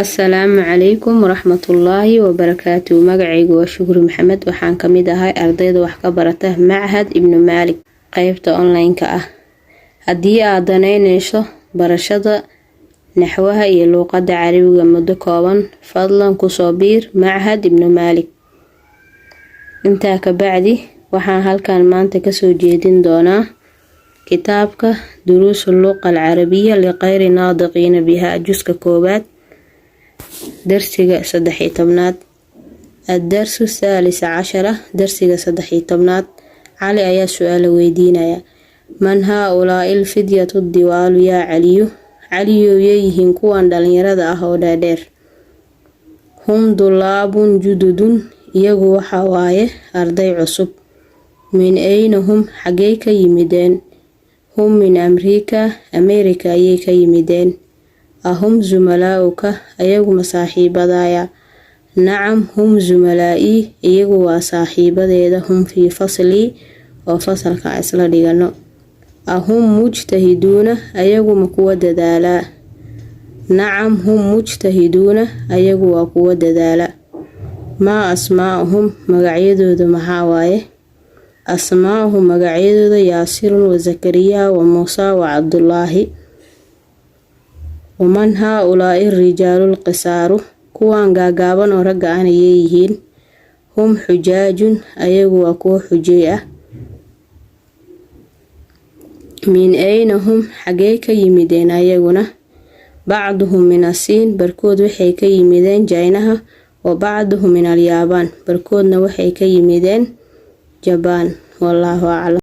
Asalaamu calaykum waraxmatullaahi wabarakaatu. Magacaygu waa Shukri Maxamed. Waxaan ka mid ahay ardayda wax ka barata Machad Ibnu Maalik, qeybta online-ka ah. Haddii aad danaynayso barashada naxwaha iyo luuqadda Carabiga muddo kooban, fadlan kusoo biir Machad Ibnu Maalik. Intaa ka bacdi, waxaan halkan maanta kasoo jeedin doonaa kitaabka Duruusu Luqa Alcarabiya liqayri naadiqiina biha, juska koowaad, darsiga 13aad. الدرس الثالث عشر, darsiga 13aad. Cali ayaa su-aala weydiinaya: من هؤلاء الفتية الطوال يا علي? Caliyow, yeeyihiin kuwan dhalinyarada ah oo dhaadheer? هم طلاب جدد, iyagu waxa waaye arday cusub. من أين هم? Xaggey ka yimideen? هم من أمريكا, America ayay ka yimideen. أهم زملاؤك? Ayaguma saaxiibadaya? نعم، هم زملائي, iyagu waa saaxiibadeeda. هم في فصلي, oo fasalka isla dhigano. أهم مجتهدون? Ayaguma kuwa dadaalaa? نعم، هم مجتهدون, ayagu waa kuwa dadaala. ما أسماؤهم? Magacyadooda maxaa waaye? أسماؤهم, magacyadooda, ياسر وزكريا وموسى وعبد الله. ومن هؤلاء الرجال القصار? Kuwan gaagaaban oo ragga ahna yeeyihiin? هم حجاج, ayagu waa kuwo xujey ah. من أين هم? Xagee ka yimideen ayaguna? بعضهم من الصين, barkood waxay ka yimideen Jaynaha. وبعضهم من اليابان, barkoodna waxay ka yimideen Jabaan. Wallaahu aclam.